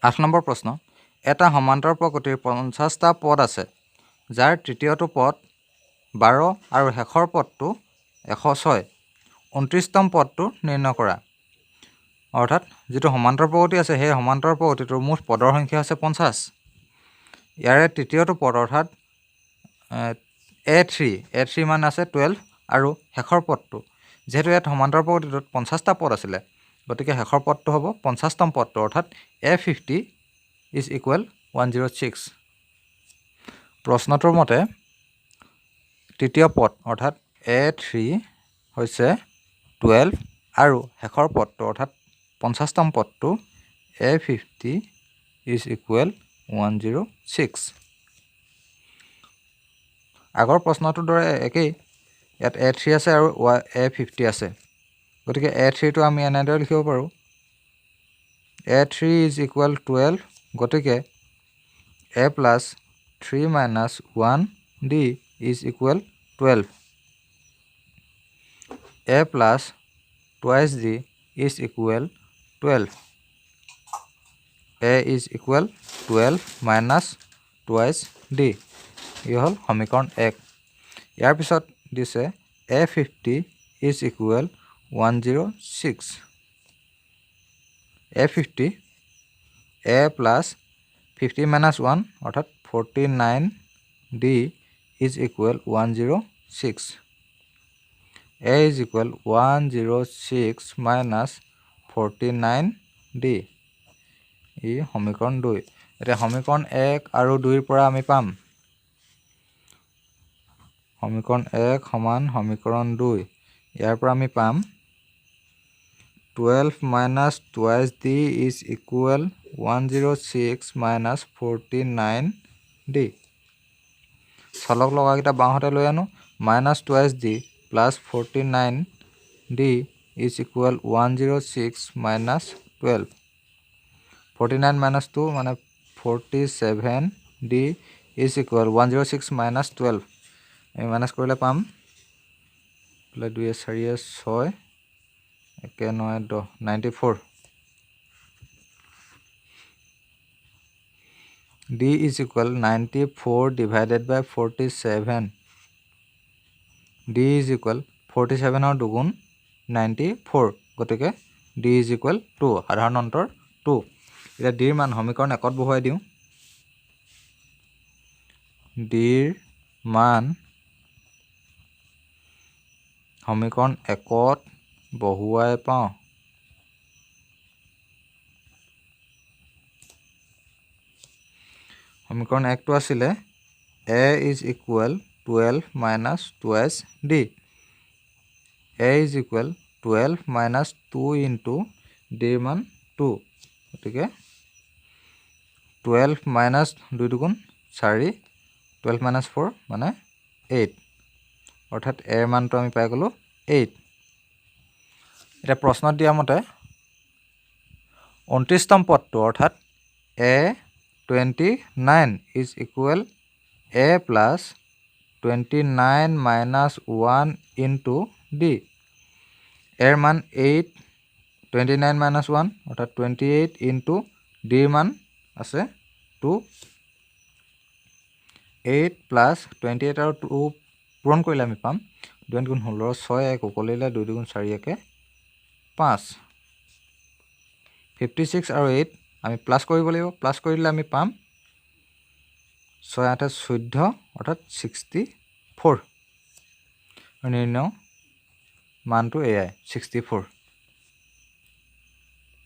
8 number প্ৰশ্ন, এটা সমান্তৰ প্ৰগতিৰ 50টা পদ আছে, যাৰ তৃতীয়টো পদ 12 আৰু শেষৰ পদটো 106। 29তম পদটো নিৰ্ণয় কৰা। অৰ্থাৎ যিটো সমান্তৰ প্ৰগতি আছে, সেই সমান্তৰ প্ৰগতিটোৰ মুঠ পদৰ সংখ্যা হৈছে 50। ইয়াৰে তৃতীয়টো পদ অৰ্থাৎ এ থ্ৰী মান আছে 12 আৰু শেষৰ পদটো, যিহেতু ইয়াত সমান্তৰ প্ৰগতিটোত 50টা পদ আছিলে, গতিকে শেষৰ পদটো হ'ব 50তম পদটো, অৰ্থাৎ A 50 is equal 106। প্ৰশ্নটোৰ মতে তৃতীয় পদ অৰ্থাৎ এ থ্ৰী হৈছে 12 আৰু শেষৰ পদটো অৰ্থাৎ 50তম পদটো A 50 is equal 106। আগৰ প্ৰশ্নটোৰ দৰে একেই, ইয়াত এ থ্ৰী আছে আৰু এ ফিফটি আছে, গতিকে এ থ্ৰীটো আমি এনেদৰে লিখিব পাৰোঁ, A three is equal 12, গতিকে A plus three minus one D is equal 12, A plus twice D is equal 12, A is equal 12 minus twice D। ই হ'ল সমীকৰণ 1। ইয়াৰ পিছত দিছে A 50 is equal 106, A 50 A plus 50 minus 1 অৰ্থাৎ 49 D is equal 106, A is equal 106 minus 49 D। ই সমীকৰণ 2। এতিয়া সমীকৰণ 1 আৰু 2ৰ পৰা আমি পাম সমীকৰণ 1 সমান সমীকৰণ 2। ইয়াৰ পৰা আমি পাম 12 minus twice D is equal 106 minus 49 D। চলক লগাকেইটা বাওঁহাতে লৈ আনো, minus twice D plus 49 D is equal 106 minus 12, 49 minus 2 মানে 47 D is equal 106 minus 12। আমি মাইনাছ কৰিলে পাম এইফালে দুয়ে চাৰিয়ে ছয় একে নয় দহ, 94। D is equal 94 divided by 47, D is equal 47ৰ দুগুণ 94, গতিকে D is equal 2, সাধাৰণ অন্তৰ 2। এতিয়া ডিৰ মান সমীকৰণ 1ত বহুৱাই দিওঁ। ডিৰ মান সমীকৰণ 1ত বহুৱাই পাওঁ সমীকৰণ 1টো আছিলে A is equal 12 minus twice D, A is equal 12 minus 2 into ডিৰ মান 2, গতিকে 12 মাইনাছ দুই দুগুণ চাৰি, 12 মাইনাছ 4 মানে 8, অৰ্থাৎ এৰ মানটো আমি পাই গ'লোঁ 8। এতিয়া প্ৰশ্নত দিয়া মতে 29তম পদটো অৰ্থাৎ A 29 is equal A plus 29 minus 1 into D। এৰ মান 8, 29 মাইনাছ 1 অৰ্থাৎ 28 ইনটু ডিৰ মান আছে 2, 8 প্লাছ 28 আৰু 2 পূৰণ কৰিলে আমি পাম দুই গুণ ষোল্ল ছয় এক উকলিলে দুই দুগুণ চাৰি একে পাঁচ, 56 আৰু 8 আমি প্লাছ কৰিব লাগিব, প্লাছ কৰিলে আমি পাম ছয় আঠে চৈধ্য অৰ্থাৎ 64। নিৰ্ণয় মানটো এয়াই 64।